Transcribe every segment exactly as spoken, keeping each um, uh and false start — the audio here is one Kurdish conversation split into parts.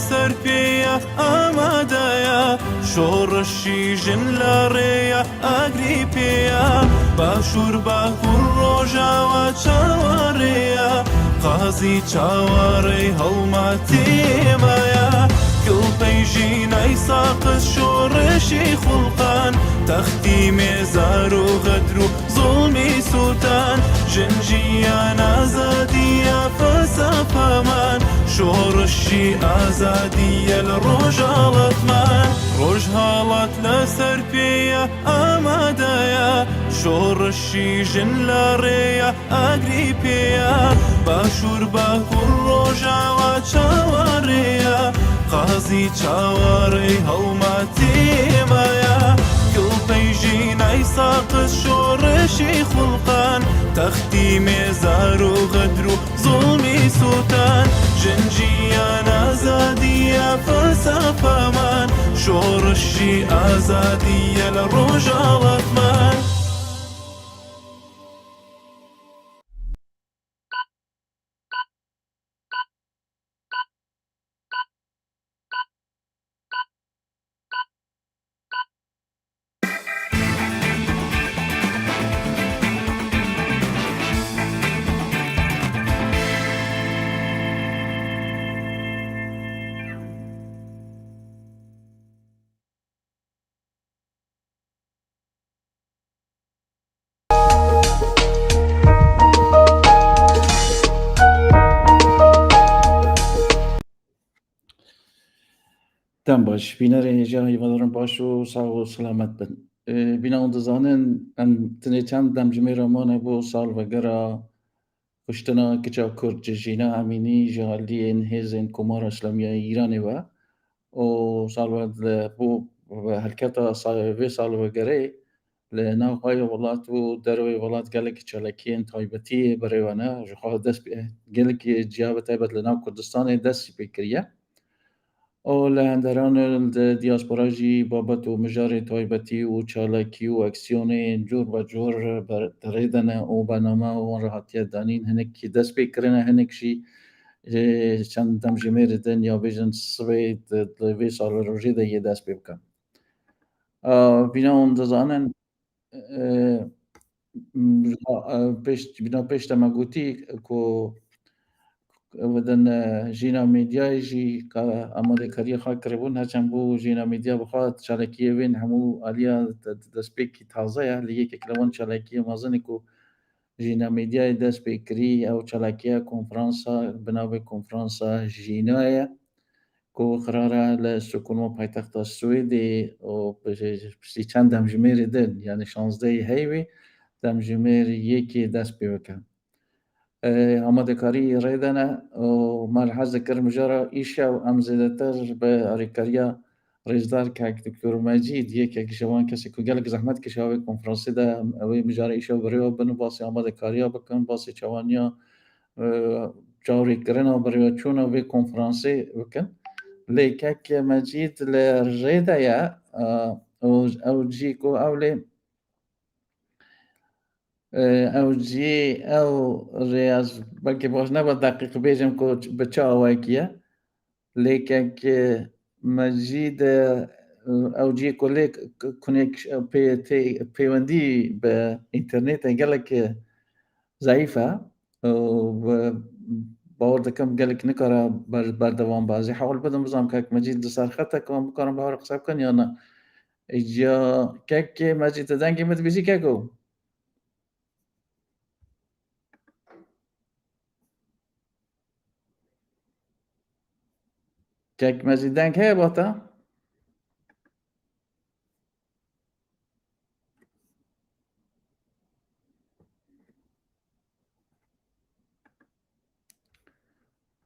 Ser pê ye, amade ye, şoreşî jin li rê ye, Agrîpê ye. Başûr, bakur, rojawa çawarê ye, qazî çawarê helmatî me ye. Kilpey jînay saqis şoreşî xulqan, textî mêzar û xedr û zulmî sûtan, jin jiyan azadiya felsefe man, şoreşî azadiya li Rojhalat man. Rojhalat li ser pê ye, amade ye, şoreşî jin li rê ye, Agrîpê ye. Başûr, bakur, rojawa çawarê ye, qazî çawarê helmatî me ye. Kilpey jînay saqis şoreşî xulqan, textî mêzar û xedr û zulmî sûtan, jin jiyan azadiya felsefe man, şoreşî azadiya li Rojhalat man. Dem baş, bînerê hêja hîvadarim baş û sax û selamet bin. E, bîna hûn dizanin, em tenê çend demjimêra mane bo salvegera kuştina kiça Kurd Cejîna Emînî ji aliyên hêzên Komara Îslamî ya Îranê ve û salve-, bo helketa sa-, vê salvegerê li nav xwe yê welat û derveyê welat gelek çalakiyên taybetî bi rê ve ne. Ji xwe dest pê, gelek ciya bi taybet li nav Kurdistanê dest jî pê kiriye. Û li Henderan û li diaspora jî babet û mijarê taybetî û çalakî û aksiyonên cor be cor ber-, di rê de ne û bername wan re hatiye danîn. Hinek dest pê kirine, hinek jî, e, çend demjimêrê din ya bêjin sibê di, di vê salverojê de yê dest pê bikin. A, bîna hûn dizanin, e, m-, a, e, pêş, bîna pêş de me gotî ku, ku ew din, e, Jîna Medyayê jî ka amadekariya xwe kiribûn, herçend bû Jîna Medya bi xwe çalakiyê vên hemû aliya de-, de-, destpêkî taze ye, lê yekek li wan çalakiyê mezin e ku Jîna Medyayê dest pê kirî, ew çalakiya konferansa bi navê Konferansa Jîna ye, ku qirara li Stockholm, paytexta Swêdê, û piştî çend demjimêrê din, yani şazdehê heyvê, demjimêr yekê dest pê bike. E, amadekarî rê de ne û me li hez dikir mijara îşev em zêdetir bi alîkariya Rêzdar kek Doktor Mecîd, yekek ji wan kesê ku gelek zehmet kişa vê konferansê de, ew ê mijara îşev bi rê ve bin û basê amadekariya bikin, basê çawaniya, e, çavrêkirina bi rê ve çûna vê konferansê bikin. Lê kek Mecîd li rê de ye, e, û ew cî ku ew lê, e, ew cî, ew rê ez belkî baş nebe deqîq bêjim ku bi çi awayekî ye. Lê kek, e, Mecîd, e, ew cihê ku lê k-, k-, kunek, e, pê-, tê-, peywendî bi înternetê gelek, e, zayîf e. Û bi-, bawer dikim gelek nikare ber-, berdewam be. Ez ê hewl bidim bizam kek Mecîd li ser xet e ku em bikarin bi hev re qise bikin ya ne. Îca kek Mecîd, tu dengê min dibîzî keko? Kek Mecîd, deng heye ba te?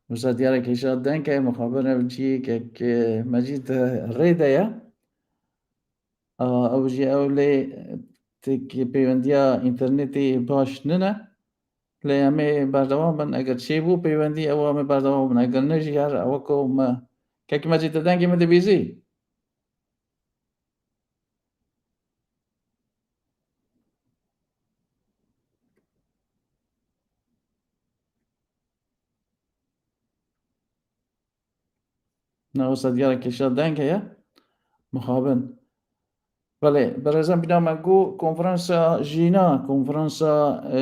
Wisa diyarek hêja deng heye, mixabin ev cî kek Mecîd rê de ye. A, ew jî ew lê, e, tek peywendiya înternetê baş nine. Lê em ê berdewam bin. Eger çêbû peywendî, ew em ê berdewam bin. Eger ne jî her ew ku me, kek Mecîd, tu dengê min dibîzî? Ne wisa diyara kêşa deng heye. Mixabin. Belê, berêzan bîna me got konferansa jîna, konferansa, e,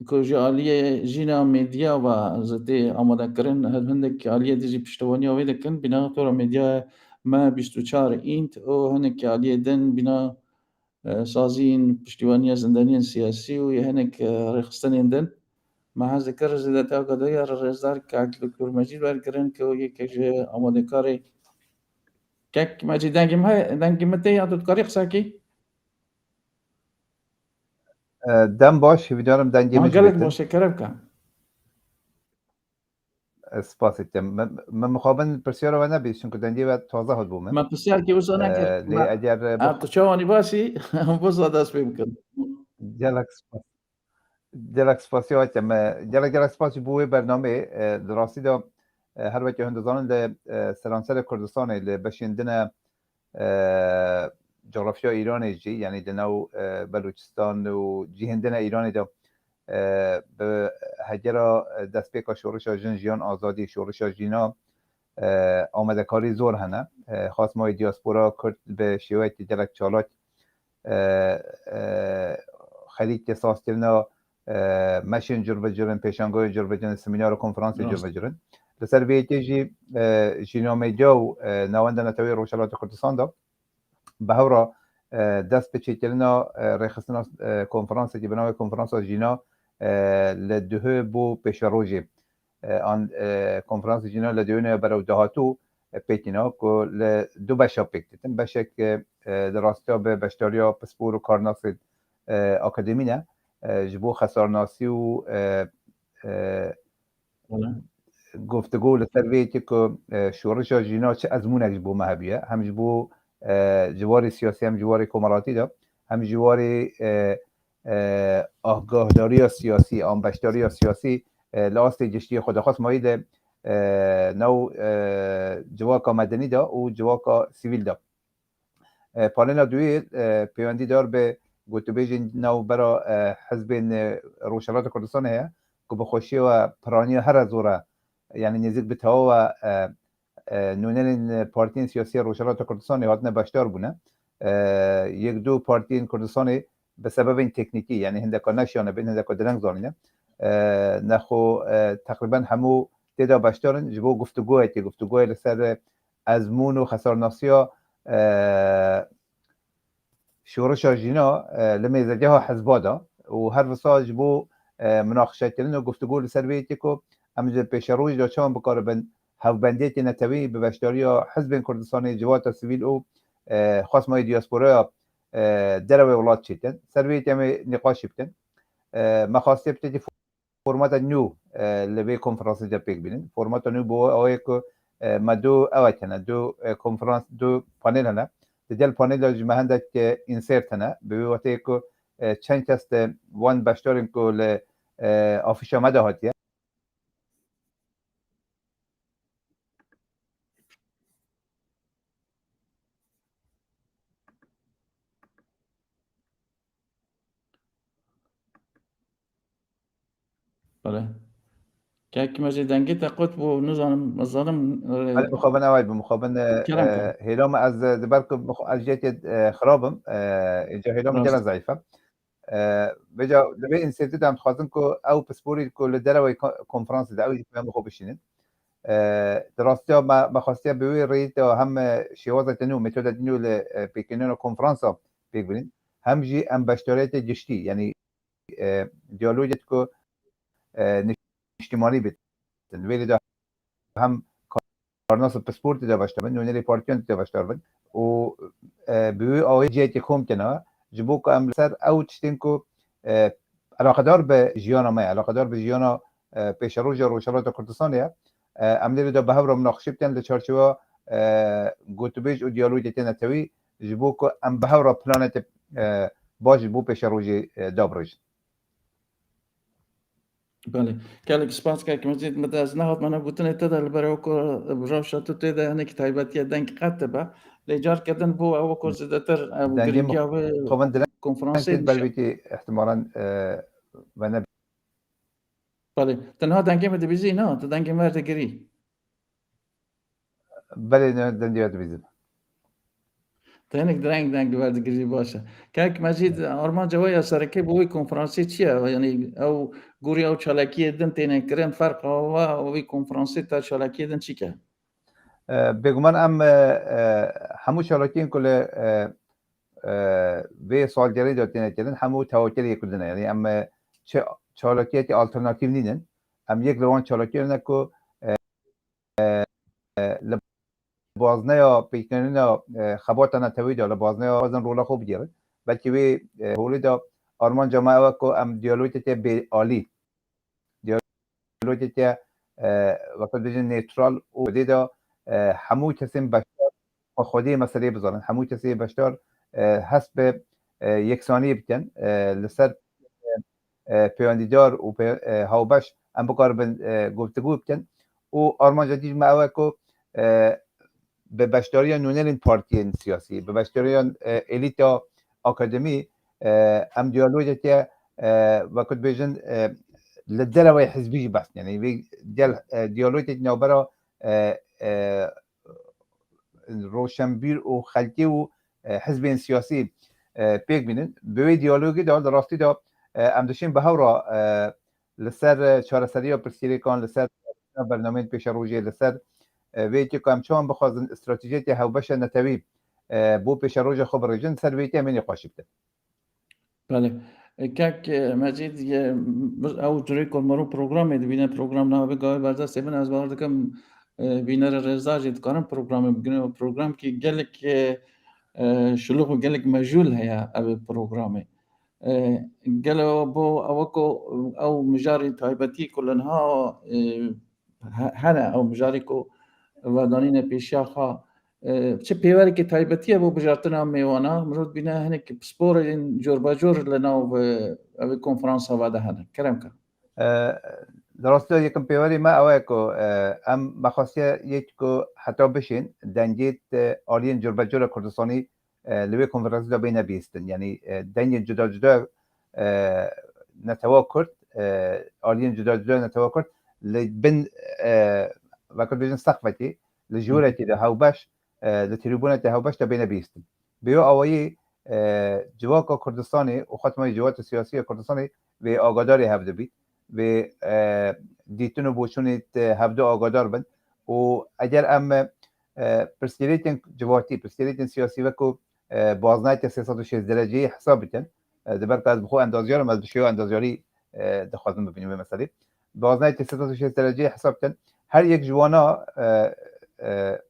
ku ji aliyê jîna medya ve zitê amade kirin, her hindek aliyê din jî piştevaniya wê dikin. Bîna tora medya me bîst û çar înt û hinek aliyê din bîna, e, sazîn, piştîwaniya zindaniyên siyasî û yê hinek, e, rêxistinên din. Me hez dikir zêdetir agahdarî rêzdar Kak Doktor Mecîd wergirin ku yekek ji amadekarê. Kek Mecîd, dengê me, dengê me tê ya tu dikarî qisa kî? E, dem baş, hêvîdarim dengê Ha, min jî gelek bêtin. Baş e, kerem ke. E, spasê te. Me, me mixabin pirsyara we nebî, çunku dengê we taze hatibû min. Me pirsyarkî wisa E, nekir. Lê Me, eger, e, ev tu çawanî basî, em wisa dest pê bikin. Gelek spas. Gelek spasiya we dikim. E, gelek, gelek spas ji bo wê bernameyê. E, di rastî de, e, her weke hûn dizanin li, e, seranserê Kurdistanê li beşên din e, e, coğrafya Îranê jî, yanî di nav, e, Belûçistan û cihên din e Îranê de, e, bi hegera, e, destpêka şorişa Jin Jiyan Azadî, şorişa jîna, e, amadekarî zor hene. E, xasmayê diaspora Kurd bi şêweyekî gelek çalak, e, e, xelîtê sazkirina, e, meşên cur bi cur in, pêşangoyê cur bi cur in, semînar û konferansê cur Rast. bi cur in. Li ser vê yekê jî, e, jîna medya û, e, navenda neteweyê Rojhelata Kurdistan de bi hev re, e, dest bi çêkirina, e, rêxistina, e, konferansekî bi navê Konferansa Jîna, e, li Duhê bû pêşerojê. E, an, e, Konferansa Jîna li Duhê berew dahatû, e, pêk tîna ku li du beşa pêk ditin. Beşek, e, e, di rastiya bi beşdariya pispor û karnasên, e, akademî ne. E, ji bo xesarnasî û, e, e, Wala. Guftûgo li ser vê yekê ku, e, şorişa jîna çi ezmûnek ji bo me hebûye, hem ji bo, e, ciwarê siyasî, hem ciwarê komelatî de, hem ciwarê, e, e, agahdariya siyasî, an beşdariya siyasî, e, li astê giştiyê xwe de xwest mayî de, e, nav, e, civaka medenî de û civaka sivîl de. E, panela duyê, e, peywendîdar bi gotûbêjên navbera, e, hizbên, e, Rojhelata Kurdistanê heye ku bi xweşiyê we piraniya here zor e, yanî nêzik bi tewa we, e, e, nûnerên partiyên siyasî ya Rojhelata Kurdistanê hatine beşdar bûne. E, yek du partiyên Kurdistanê bi sebebên teknîkî, yanî hindeka neşiyane bên, hindeka direng zanîne. E, nexwe, e, teqrîben hemû tê de beşdar in ji bo guftûgoyekê, guftûgoyê li ser, e, ezmûn û xesarnasiya, e, şorişa jîna, e, li mêzegeha hizba de û her wisa ji bo, e, munaqişekirin û guftûgo li ser vê yekê ku em ji pêşerojê de çawan bikaribin hevbendiyekê netewî bi beşdariya hizbên Kurdistanê, civata sivîl û, e, xwesmayê diasporaya, e, derewê welat çêkin. Ser vê yekê em ê nîqaşî bikin. E, me xwestiye piçekî formata nû, e, li vê konferansê de pêk bînin. Formata nû bo awayê ku, e, me du ewek hene, du, e, konferans, du panel hene. Di gel panela ji me hendek, e, insert hene. Bi wê weteyê ku, e, çend kes di wan beşdarên ku li, e, afîşa me de hatiye. Belê. Kek Mecîd, dengê te qut bû, nizanim, ez zanim, e, Belê, mixabin ew ay bû, mixabin, e, kerem e, ke. Hêla me ez, e, di ber ku mix-, ez jêkê, e, xirab im, e, êca hêla min Rast. gelek zayîf e. E, vêca li vê însêtî de em dixwazin ku ew pisporî ku li dereweyî ko-, konferansê de ew jî peyama xwe bişînin. E, di rastiya me, me xwestiye bi wê rêyî de hem, e, şêwazeke nû, metodeke nû li, e, pêkeniyona konferansa pêk bînin, hem jî em beşdariyetê giştî, yanî, e, diyalogê ku, e, niştimanî bîtin. Vêlê de hem karnasa pisportê de beşdar bin, nûnerê partiyan de beşdar bin û, e, bi wî awê cihekê kom kene, ji bo ku em li ser ew tiştên ku, e, eleqedar bi jiyana me ye, eleqedar bi jiyana, e, pêşerojê Rojhelata Kurdistanê ye, e, em lê de bi hev re munaqişe bikin li çarçewa, e, gotûbêj û diyalogekê netewî, ji bo ku em bi hev re planekê, e, baş ji bo pêşerojê, e, dabirêjin. Belê. Gelek spas kek Mecîd, min ez nehat me ne gotinê te de li ber ew ku rewşa tu tê de hinekî taybetiye deng qet dibe. Lê careke din bo ew ku zêdetir, e, Dengê girîngiya vê mixabin direng konferansê tê, nîşan. Belkî ihtimalan, e, ve ne. Belê. Tu niha dengê min dibîzî, na, tu dengê min werdigirî. Belê, ne, dengê we dibîzim. Tenik direng deng werdigirî, baş e. Kek Mecîd, armanca we ya sereke bo wê konferansê çi ye? Yanî ew gorî ew çalakiyê din têne kirin, ferqa we û wê konferansê te çalakiyê din çi ke? E, bêguman em, e, e, hemû çalakiyên ku li, e, e, vê salgerê de têne kirin, hemû tewakilê yek din e. Yanî em, e, çi çalakiyekî alternatîf nînin. Em yek li wan çalakiyan e ku, e, e, li bazneya pêkirina, e, xebata netewî de, li bazneya xwezin rola xwe bigêrin. Belkî wê, e, holê de armanca me ew e ku em diyalogeke bêalî, diyalogeke, e, weke dibêjin nêtral û dê de, e, hemû kesên beşdar xwe xwediyê meseleyê bizanin. Hemû kesê beşdar, e, hest bi, e, yeksaniyê bikin, e, li ser, e, e, pêwendîdar û pê-, e, hawbeş em bikaribin, e, guftûgû bikin. Û armanca dî ji me ew e ku, e, bi beşdariya nûnerên partiyên siyasî, bi beşdariya, e, elîta akademî, e, em diyalogeke, e, wekû dibêjin, e, li dereweyê hizbî jî behs, yanî vê gel, e, diyalogek navbera, e, e, roşenbîr û xelkê û, e, hizbên siyasî, e, pêk bînin. Bi wê diyalogê de li rastî de, e, em dişên bi hev re, e, li ser, e, çareseriya pirsgirêkan, li ser bernameyên pêşerojê, li ser, e, vê yekê ku em çawan bixwazin stratejiyeke hewbeşa netewî, e, bo pêşeroja xwe birêjin, li ser vê yekê em ê nîqaşî bikin. Belê. E, kek, e, Mecîd, e, biz ew curê ku mero programê dibîne, program navê gavê berdestê min, ez bawer dikim, e, bînerê rêzdar jî dikarin programê bigrin. Û programkî gelek, e, e, şilûx û gelek mejûl heye ev programê. E, gelo bo ew ku ew mijarê taybetî ku li niha, e, he-, hene ew mijarê ku vedanîne pêşiya xwe, e, çi pêverekî taybetî ye bo bijartina mêwana? Mirov dibîne hinek pisporên corbecor li nav, e, ev konferansa ve de hene. Kerem ke. E, Di rastî de yekim pêverê me ew e ku, e, em me xwestiye yek ku heta bişên dengê, e, aliyên corbecor a Kurdistanî, e, li wê konferansê de bêne bihîstin. Yanî, e, dengên cuda cuda, e, netewa Kurd, e, aliyên cuda cuda netewa Kurd li bin, e, wekû dibêjin sexfekê, li jûrekê de hewbeş, e, li trîbûnekê hewbeş de bêne bihîstin. Bi wê awayî, e, civaka Kurdistanê û xetmayî civaka siyasî ya Kurdistanê vê agadarê hev dibît, vê, e, dîtin û boçûnê te hevdu agadar bin. Û eger em, e, pirsgirêkên civatî, pirsgirêkên siyasî wekû, e, baznayeke sê sed û şêst dereceyê hesab bikin, e, di ber ku ez bi xwe endazyar im, ez bi şêwa endazyarî, e, dixwazim bibînim vê meselê. Baznayeke sê sed û şêst dereceyê hesab bikin. Her yek ji wana, e, e,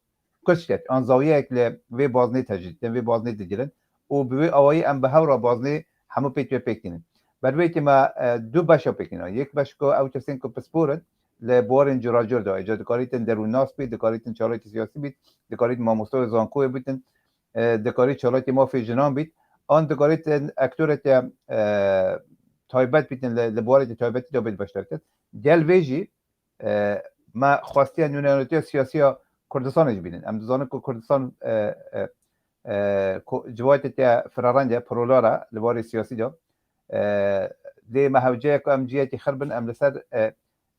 kuşkek an zawiyeyek li vê baznê tecrîd dikin, vê baznê digirin û bi wê awayî em bi hev re baznê hemû pêk ve pêk tînin. Ber wê yekê me, e, du beşa pêk tîna. Yek beş ku ew kesên ku pispor in li buwarên curacur de, îca dikarîtin derûnnas bît, dikarîtin çalakî siyasî bît, dikarîtin mamoste û zankoyê bîtin, e, dikarît çalakî mafê jinan bît, an dikarîtin aktoreke, e, taybet bîtin, li, li buwareke taybetî de bêt beşdar kirin. Gel vê jî, e, me xwestiye nûneratiya siyasî ya Kurdistanê jî bînin. Em dizanin ku Kurdistan, e, e, e, ku civakeke firareng e, plural e li warê siyasî de. E, lê me hewce ye ku em cihekî xir bin, em li ser, e,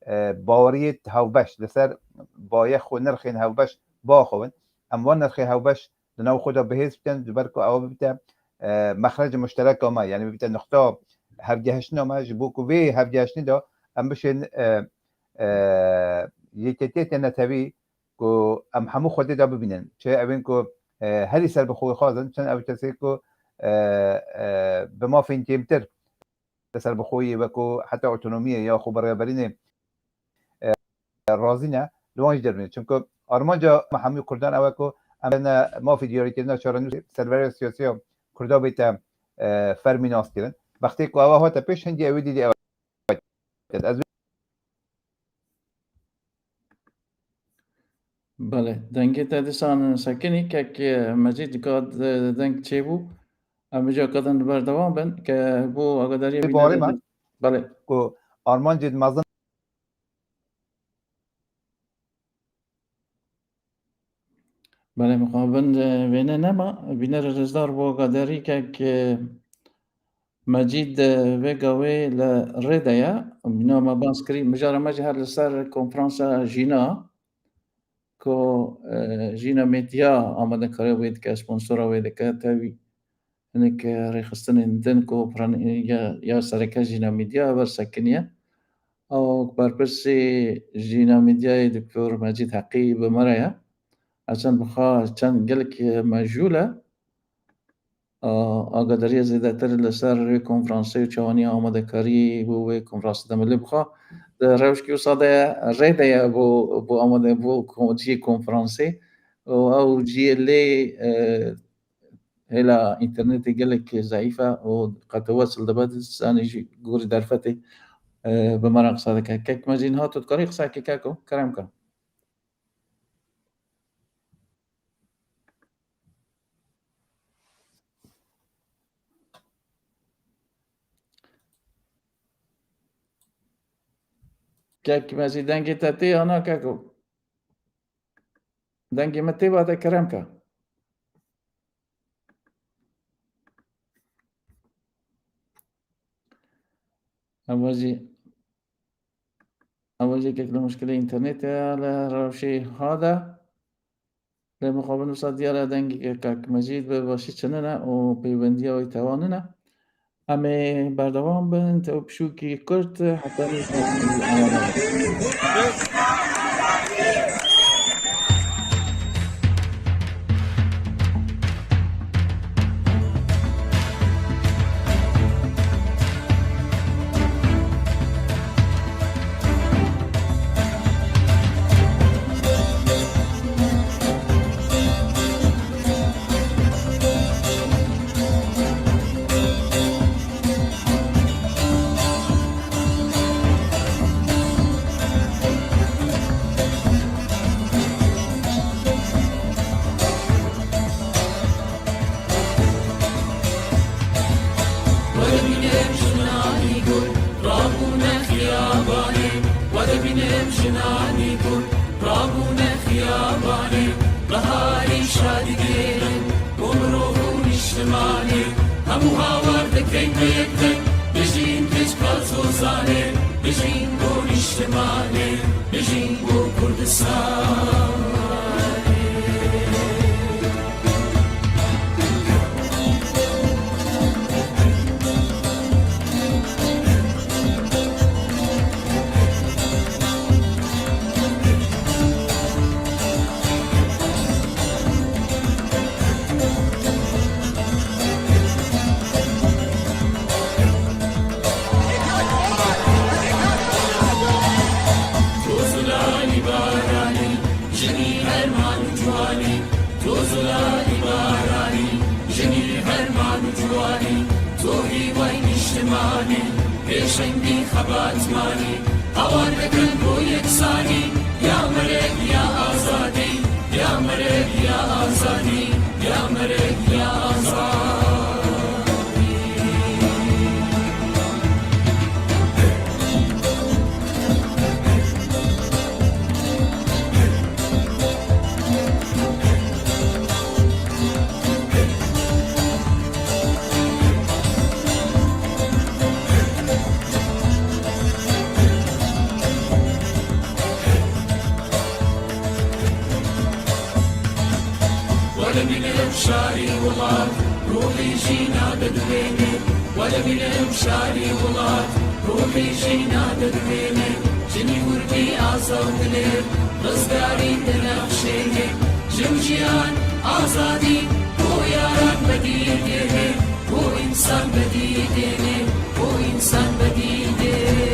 e, baweriyê hewbeş, li ser bayex û nirxên hewbeş biaxivin. Em wan nirxê hewbeş di nav xwe de bihêz bikin, ji ber ku ew bibite, e, mexrec muştereka me, yanî bibite nuqta hevgehiştina me, ji bo ku vê hevgehiştinê de em bişên, e, e, yeketiyeke netewî ku em hemû xwedê de bibînin. Çi ewên ku, e, herî serbixwexwaz in, çend ew kesê ku, e, e, bi mafên kêmtir li serbixweyî wekû heta otonomiyê ya xwebirêveberînê, e, razî ne, li wan jî derbîne. Çimku armanca me hemû Kurdan ew e ku em ne mafê diyarîkirina çarenûsê, serweriya siyasî ya Kurda bête, e, fermî naskirin. Wextê ku ew hate pêş, hingî ew ê dîdî ew e. Ez Belê, dengê te dîsan sekinî, kek, e, Mecîd, dika, e, deng çêbû. Em vêca kadin berdewam bin, ke bo agadariyê Ê bînerê barê me. Belê. Ku armancê mezin. Belê, mixabin, e, wêne nema. Bînerê rêzdar bo agadarî, kek, e, Mecîd, e, vê gawê li rê de ye. Mîna me bas kirî, mijara me jî her li ser konferansa jîna. ku, e, Jîna Medya amadekariya wê dike, sponsora wê dike, tevî hinek, e, rêxistinên din ku piran-, ya, ya sereke Jîna Medya ev sekiniye. Ew berpirsê Jîna Medyayê Doktor Mecîd Heqî bi me re ye. Ev çend bi xwe çend gelek, e, mejûl e. A-, agadariya zêdetir li ser wê konferansê û çawaniya amadekarî bo wê konferansê de me lê bixwe. Di rewşkî wisa de rê de ye bo, bo amade, bo ko-, cihê konferansê. Û ew cihê lê, e, hêla înternetê gelek zeîf e û qet wesil dibe, di zanî jî gorî derfetê, e, bi me re qisa dike. Kek Mecîd, niha tu dikarî qisayekê keko? Kerem ke. Kek Mecîd, dengê te tê ya na keko? Dengê me tê, ba te kerem ke. Ev jî, ev jî kek li muşkilê înternetê ye li rewşê ha de. Lê mixabin wisa diyar e dengê kek Mecîd bi başî çinine û peywendiya wî tewa nine. Em ê berdewam bin, tew pişûkî kurt heta nîv saetî amade bin. Were bîne jinanî gul, rabûne xiyabanê. Were bîne jinanî gul, rabûne xiyabanê. Biharî şadî gelin, bo mirov û nîştimanê. Hemû hawar dikeyn bi yek deng, bijîn keçika Zozanê. Bijîn bo nîştimanê, bijîn bo Kurdistanê. Tozulani baranî, jinî herman û ciwanî. Tozulani baranî, jinî herman û ciwanî. To hîway nîştimanî, pêşengî xebatmanî. Hawar dikin bo yeksanî, ya merg ya azadî, ya merg ya azadî, ya merg ya azadî. Wele bîne şarî welat, ruhî jîna de diwêne. Wele bîne şarî welat, ruhî jîna de diwêne. Jinî wirdî aza û dilê, rizgarî dinexşêne. Jin jiyan, azadî, bo yaran bedî têne. Bo însan bedî têne. Bo însan bedî têne.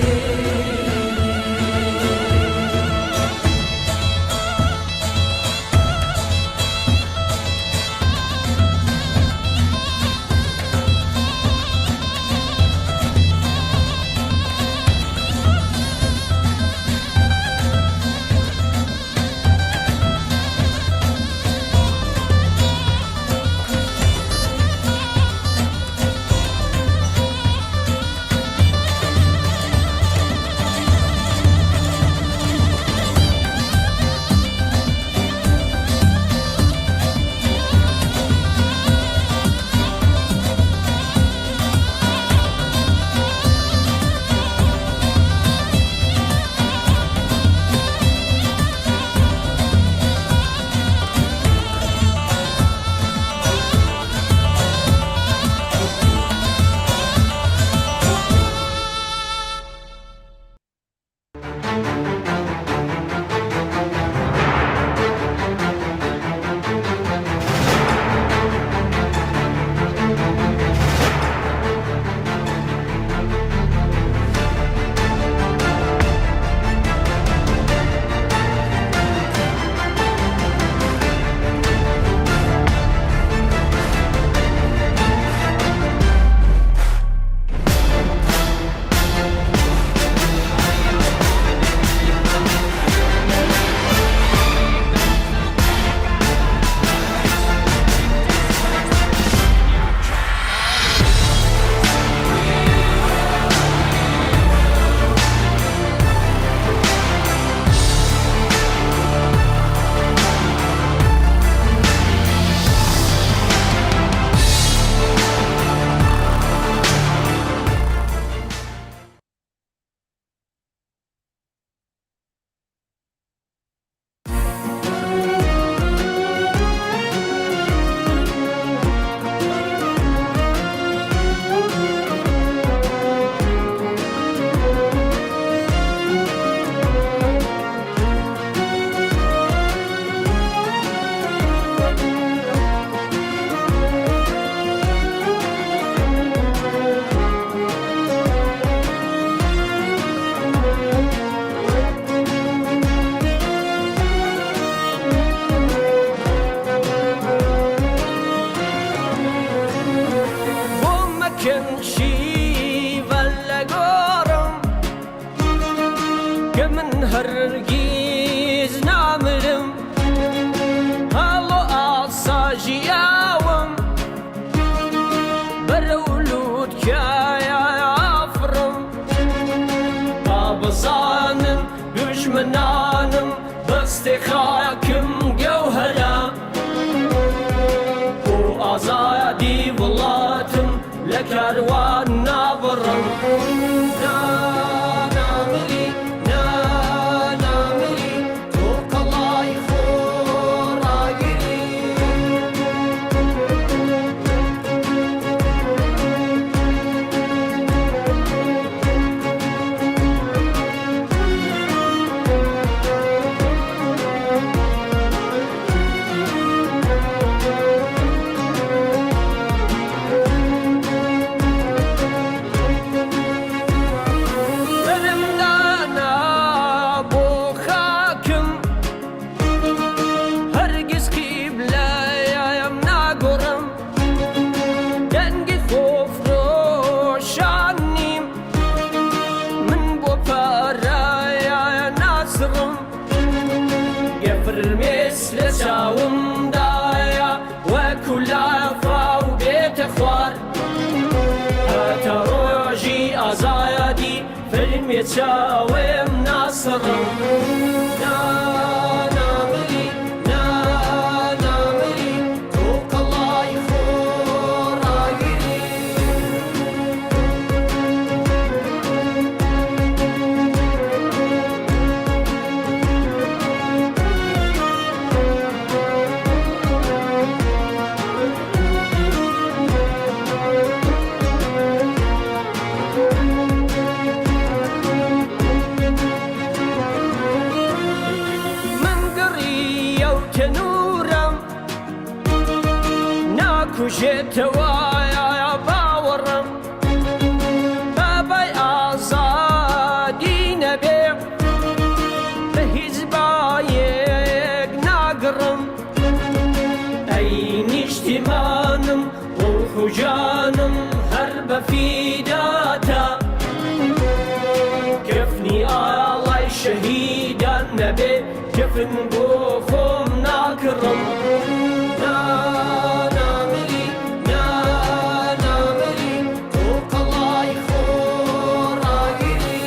Wan nabirim. Na, na milî, na, na milî, tu qelay xwe ragirî. Berim dana bo xakim, hergiz qîbleyê em nagorim. Dengê xwe firoşanîm, min bo pereyê nasirim. Gefir mês li çawim daya, wekû lafa û bête xwar. Heta rojî azadî, filmê çawim nasirim. Na, na milî, na, na milî, tu qelay xwe ragirî. Min giriye û tenûrem, nakuje tewaya bawerim. Babay azadî nebe, bi hîç bayek nagirim. Ey nîştimanim, ruh û canim her be fîda te. Kefnî alay şehîdan nebe, kefin bo xwe nakirim. Na, na milî, na, na milî, tu qelay xwe ragirî.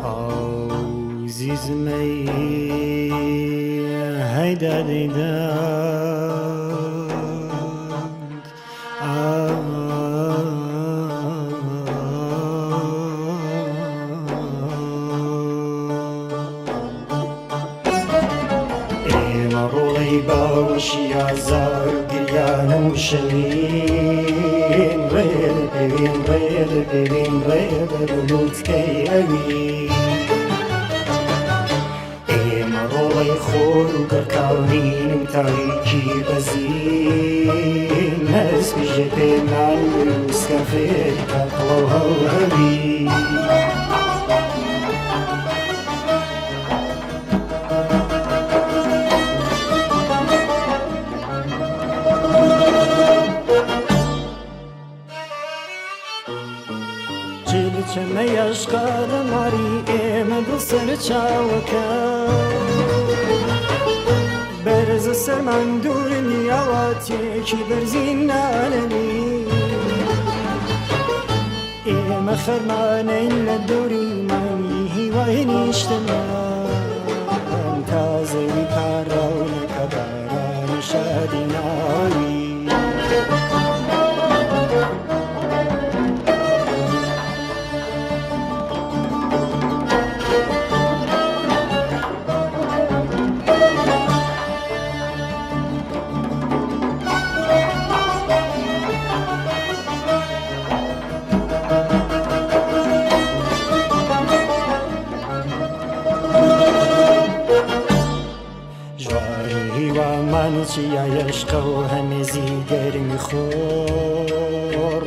Aw zîzmey heyda deyda. ئێمە ڕۆڵەی باوەشی ئازار و گریان و شەوین، ڕێ دەپێوین، ڕێ دەپێوین، ڕێ بەر و لوتکەی ئەوین. ئێمە ڕۆڵەی خۆر و گڕکاونین و تاریکی بەزین، نەسبی ژێ پێمان بروسکە فێر کە قڵەو هەڵهەوی. چل چەمە یاشقا لە ماری ئێمە دڵ سەر چاوەکە. بەرز سەرمان دوور نیاواتێکی بەرزین نانەنی. ئێمە خەرمانەین لە دەوری مانگی هیوای نیشتمان. تا زەوی پاڕاو نەکە بارانی شادی ناوی. ژوارێ هیوامان چیایە شقە و هەمێزی گەرمی خۆ،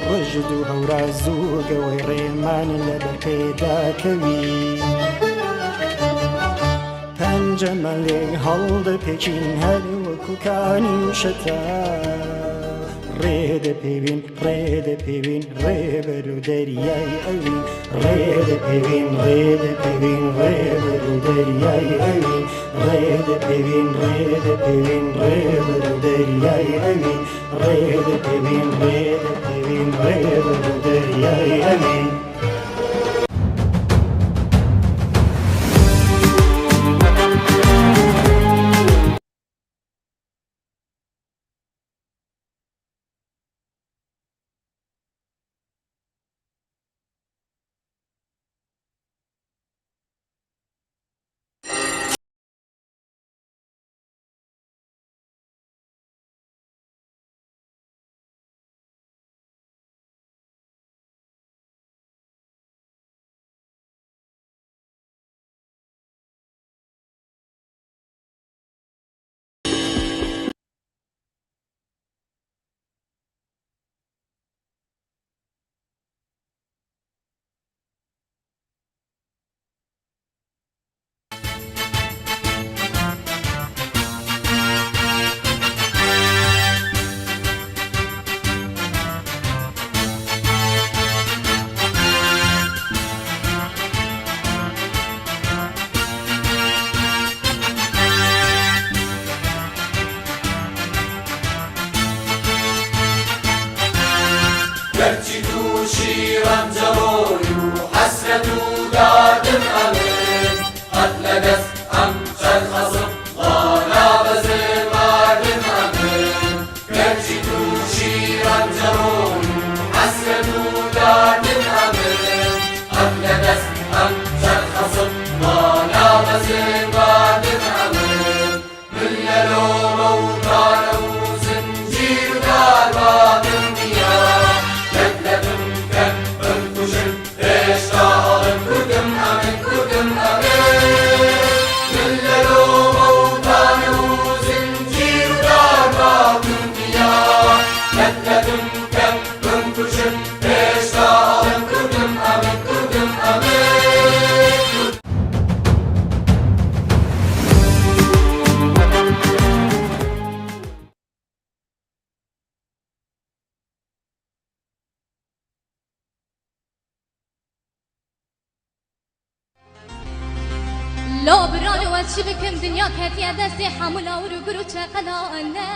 ڕژد و هەوراز و گەوەی ڕێمان لە بەر پێداکەوی. پەنجەمان لێ هەڵدەپێچین هەر وەکو کانی و شەتا. ڕێ دەپێوین، ڕێ دەپێوین، ڕێبەر و دەریای ئەوین. ڕێ دەپێوین، ڕێ دەپێوین، ڕێبەر و دەریای ئەوین. ڕێ دەپێوین، ڕێ دەپێوین، ڕێبەر و دەریای ئەوین. ڕێ دەپێوین، ڕێ دەپێوین، ڕێبەر و دەریای ئەوین. گەرچی تووشی ڕەنجەڕۆی و حەسرەت و دادم ئەمن، قەت لە دەست ئەم چەرخە سڵمانە بەزێ ماردم ئەمن. گەرچی تووشی ڕەنجەڕۆی و حەسرەت و دادم ئەمن، قەت لە دەست ئەم چەرخە سڵمانە بەزێ ماردم ئەمن. من لە لۆمە و تانە و زنجیر و دار بابم نییە. لەت لەتم کەن بمکوژن، هێشتا ئەڵێم کوردم ئەمن، کوردم ئەمن. من لە لۆمە و تانە و زنجیر و دار بابم نییە. لەت لەتم کەن بمکوژن، هێشتا ئەڵێم کوردم ئەمن، کوردم ئەمن. La birano ez çi bikim, dinya ketiye destê hemû lawir û gur û çeqelane.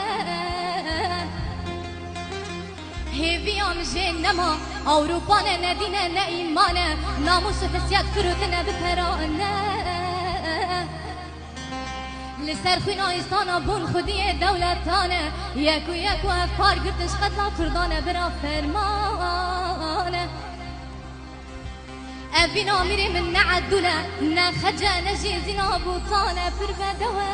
Hêviya min jê nema, Ewropa ne, ne dîn e, ne îman e, namûs û hesiyet firotine bi perane. Li ser xwîna însana bûn xwediyê dewletan e, yek û yek û ev par girtin ji qetla Kurdan e, bira ferman e. Evîna mîrê min ne edûl e, ne xece, ne jî zîna bûtan e, pir bedew e.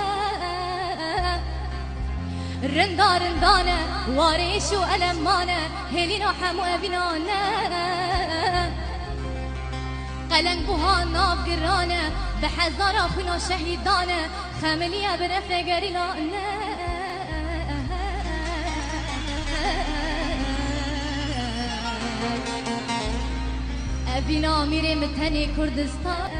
Rinda rindan e, warê îş û eleman e, hêlîna hemû evînan e. Qeleng buha nav giran e, bi hezara xwîna şehîdan e, xemiliye bi refê gerîlan e. Evîna mîrê min tenê Kurdistan.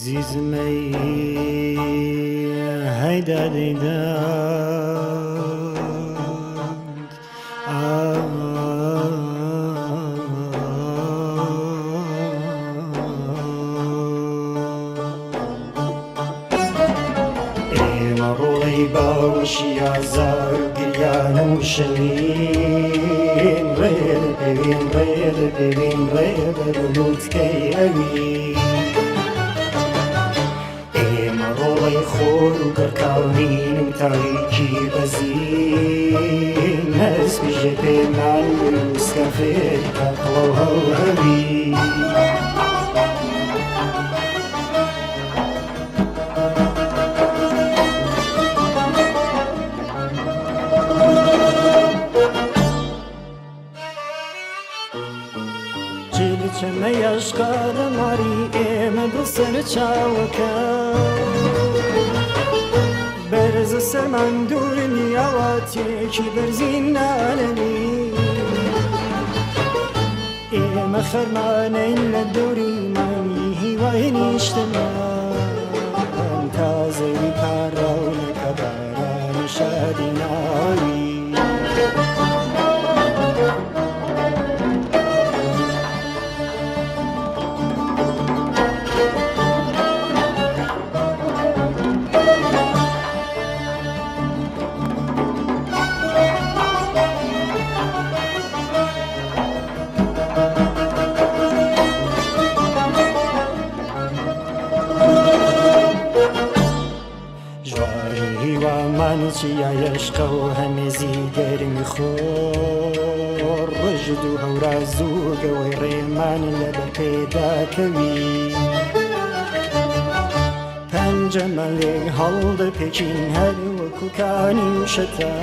Azîz mey heyder dad. ئێمە ڕۆڵەی باوەشی ئازار و گریان و شەوین ڕێ دەبێن، ڕێ دەبێن، ڕێ دەبێن لوتکەی ئەوی. ئێمە ڕۆڵەی خۆر و گڕکاونین و تاریکی بەزین، نەسبی ژێ پێمان و سکەفێ تەقڵە و هەڵهەوی. چل چەمە یاشقا لە ماری ئێمە دڵ سەر چاوەکە. بەرز سەرمان دوور نیاواتێکی بەرزین نالەنی. ئێمە خەرمانەین لە دەوری مانگی هیوای نیشتمان. تا زەوی پاڕاو نەکە بارانی شادی ناوی. Ji warî hîwaman çiya yeşqe û hemê zî germî xor, rijid û hewra zû gewey rêman le ber pêda kewî. Pence melê haldipêçîn her wekû kanî û şeta.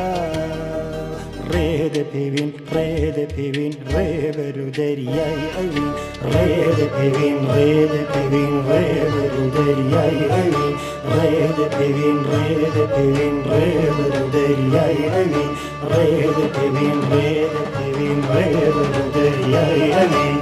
Rê de pêvîn, rê de pêvîn, rêber û deryayê ewîn. Rê de pêvîn, rê de pêvîn, rêber û deryayê ewîn. Rê de pêvîn, rê de pêvîn, rêber û deryayê ewîn. Rê de pêvîn, rê de pêvîn, rêber û deryayê ewîn.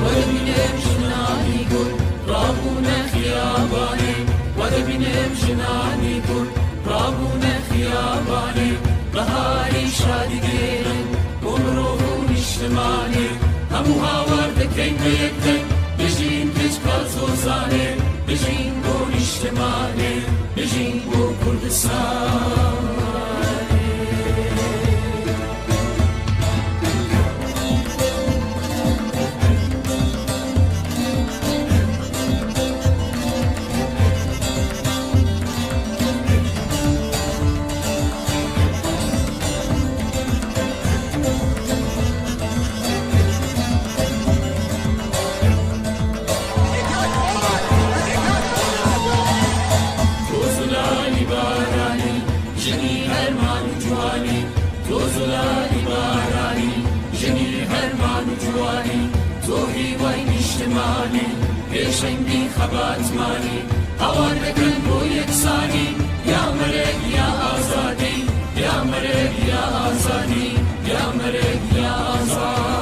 Were bînim jinanî gul, rabûne xiyabanê. Were bînim jinanî gul, rabûne xiyabanê. Biharî şadî gêrin, bo mirov û nîştimanê. Hemû hawar dikin bi yek deng, bijîn Tirka Zozanê, bijîn bo nîştimanê, bijîn bo Kurdistanê. Tozlanî baranî, jinî herman û ciwanî. Tozlanî baranî, jinî herman û ciwanî. To hîwayî nîştimanî, pêşengî xebatmanî. Hawar dikin bo yeksanî, ya merg ya azadî, ya merg ya azadî, ya merg ya azadî.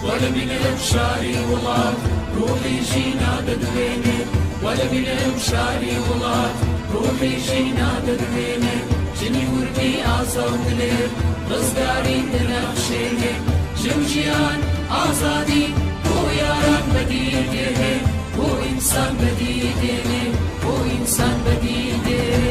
Wele bîne şarî welat, ruhî jîna de diwêne. Wele bîne şarî welat, ruhî jîna de diwêne. Jinî wirdî aza û dilêr, rizgarî dinexşêne. Jin jiyan, azadî, bo yaran bedîl têne, bo însan bedîl têne, bo însan bedîl têne.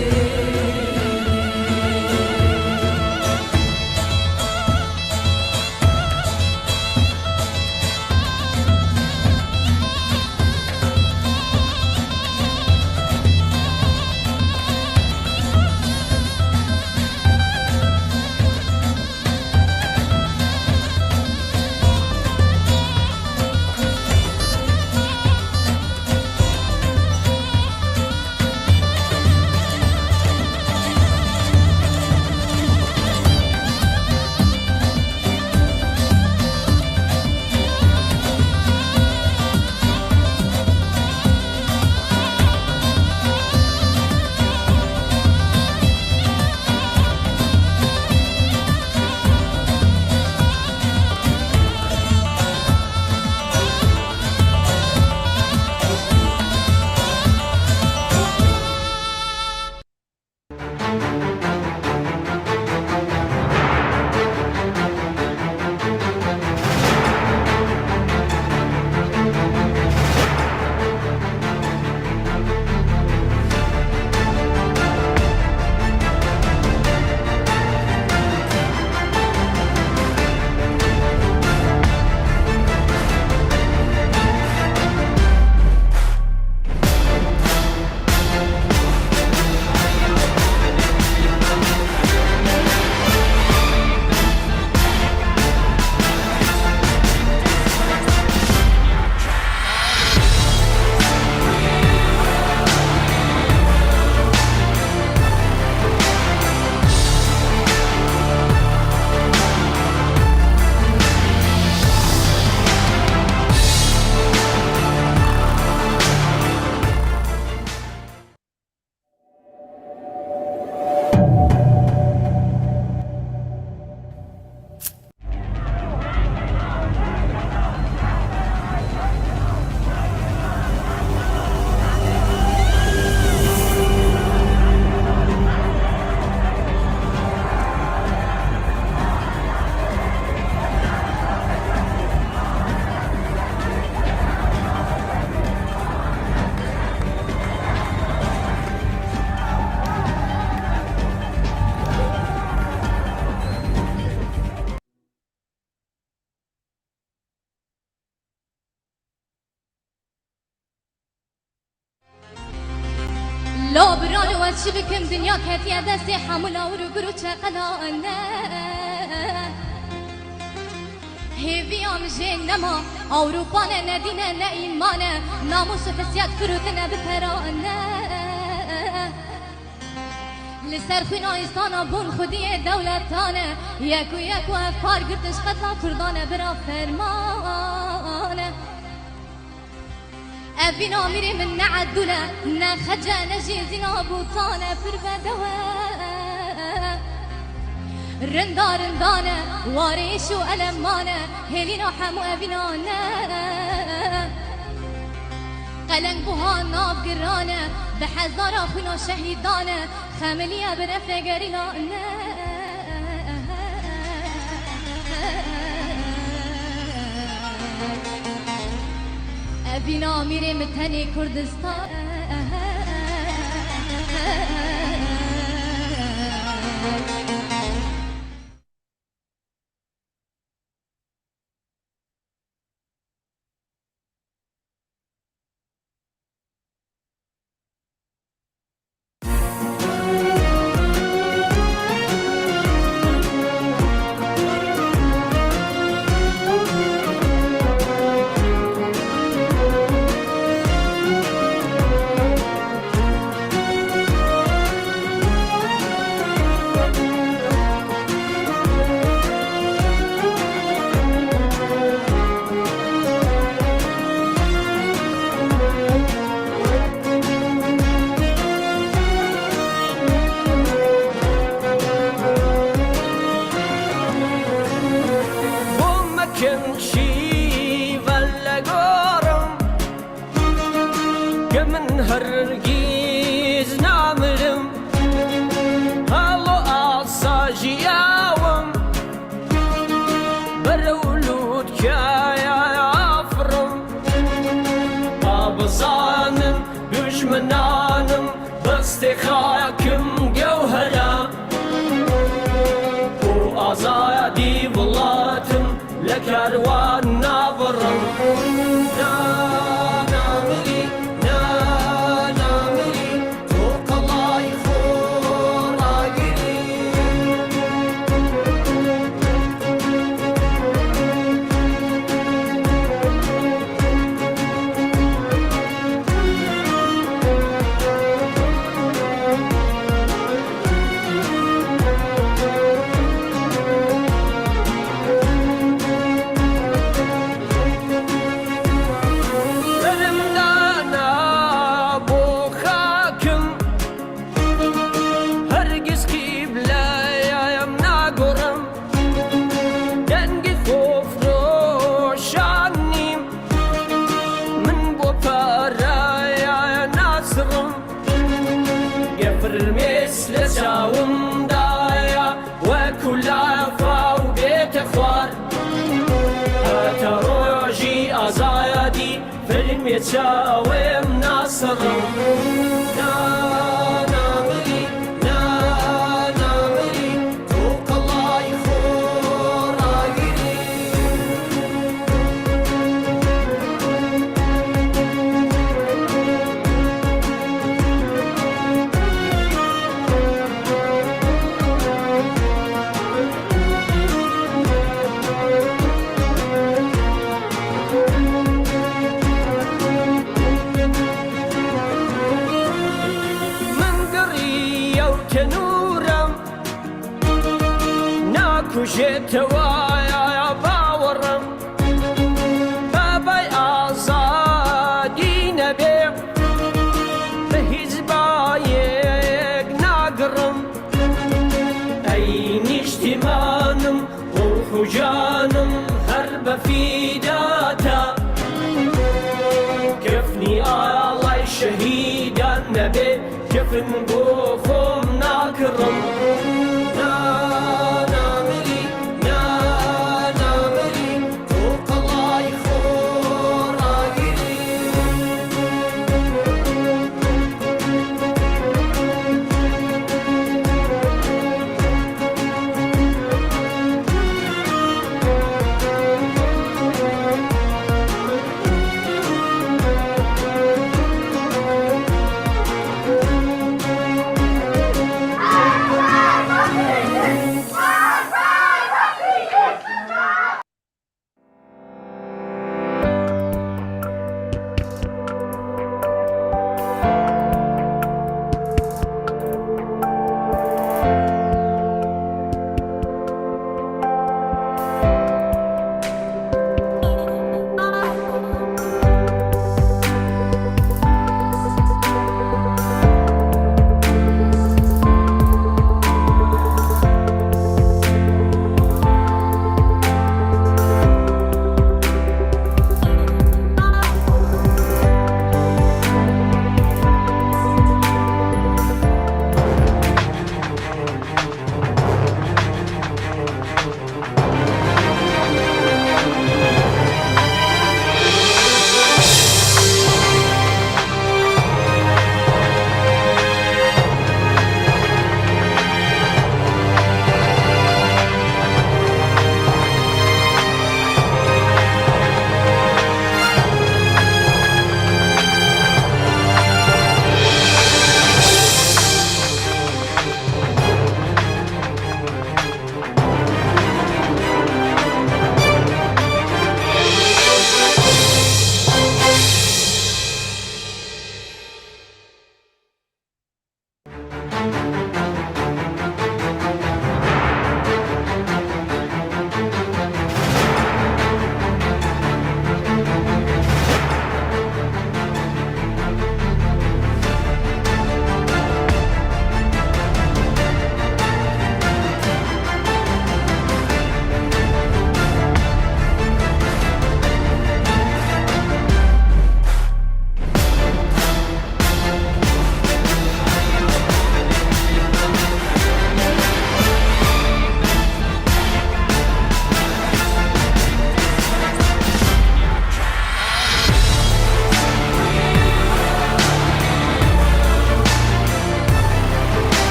Labiran û ez çi bikim, dinya ketiye destê hemû lawir û gur û çeqelane. Hêviya min jê nema, Ewropa ne, ne dîn e, ne îman e, namûs û hesiyet firûtine bi perane. Li ser xwîna însana bûn xwediyê dewletane, yek û yek û ev par girtin ji qetla Kurdan e, bira ferman e. Evîna mîrê min ne edûl e, ne xece, ne jî zîna bûtan e, pir bedew e. Rinda rindan e, warê îş û eleman e, hêlîna hemû evînan e. Qeleng buha nav giran e, bi hezara xwîna şehîdan e, xemiliye bi refê gerîlan e. Evîna mîrê min tenê Kurdistan. Bo mekin şîve legorim, ke min hergîz namirim, halo asa jiyawim. Berewlûtkaya afrim, ba bizanim dujminanim, bistê xakim gewhera, û azadî welatim le kerwan nabirim. Na, na mirî, na, na mirî, to qelay xwe ragirî. Berim dana bo xakim, hergiz qîbleyê em nagorim. Dengê xwe firoşanîm, min bo pereyê nasirim. Gefir mês li çawim daya, wekû lafa û bête xwar. Heta rojî azadî, filmê çawim nasirim. Na, na mirî, na, na mirî, to qelay xwe ragirî. Min giriya û tenûrem, nakujê tewaya bawerim. Bebay azadî nebe, bi hîç bayek nagirim. Ey nîştîmanim, ruh û canim her be fîda te. Kefnî alay şehîdan nebe, kefin bo xwe nakirim. Na, na mirî, na, na mirî, to qelay xwe ragirî.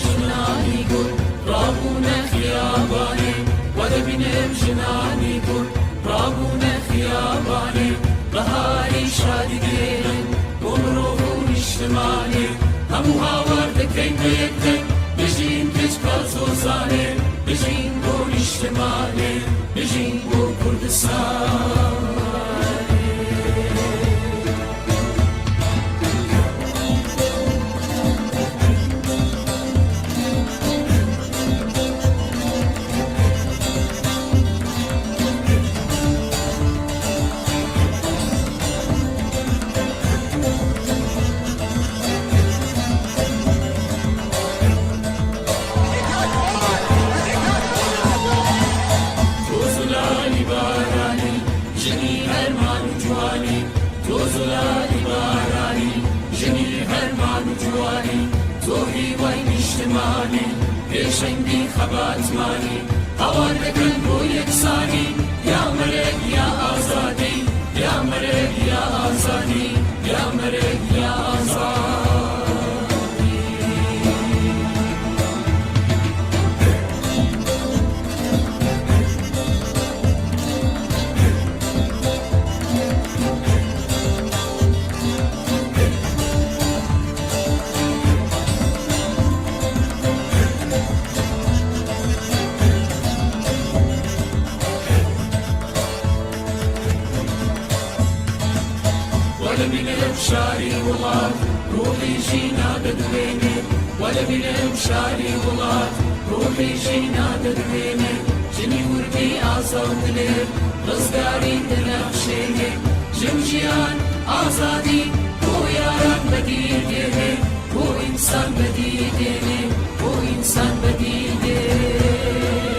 Jinanî Kurd rabûne xiyabanê, we dibînim jinanî Kurd rabûne xiyabanê. Biharî şadî dêrin bo mirov û nîştimanê. Hemû hawar dikeyn bi yek deng, bijîn keçika zozanê, bijîn bo nîştimanê, bijîn bo Kurdistanê. To zilalî baranî, jinî herman û ciwanî. To zilalî baranî, jinî herman û ciwanî. To hîwayî nîştimanî, pêşengî xebatmanî. Hawar dikin bo yeksanî, ya merg ya azadî, ya merg ya azadî, ya merg ya azadî. Wele bînim şarî welat, ruhî jîna didwêne. Wele bînim şarî welat, ruhî jîna didwêne. Jinî wirdî aza û dilê, rizgarî dinexşêne. Jin jiyan azadî, bo yaran bedîl gêne, bo însan bedîl gêne, bo însan bedîl gêne.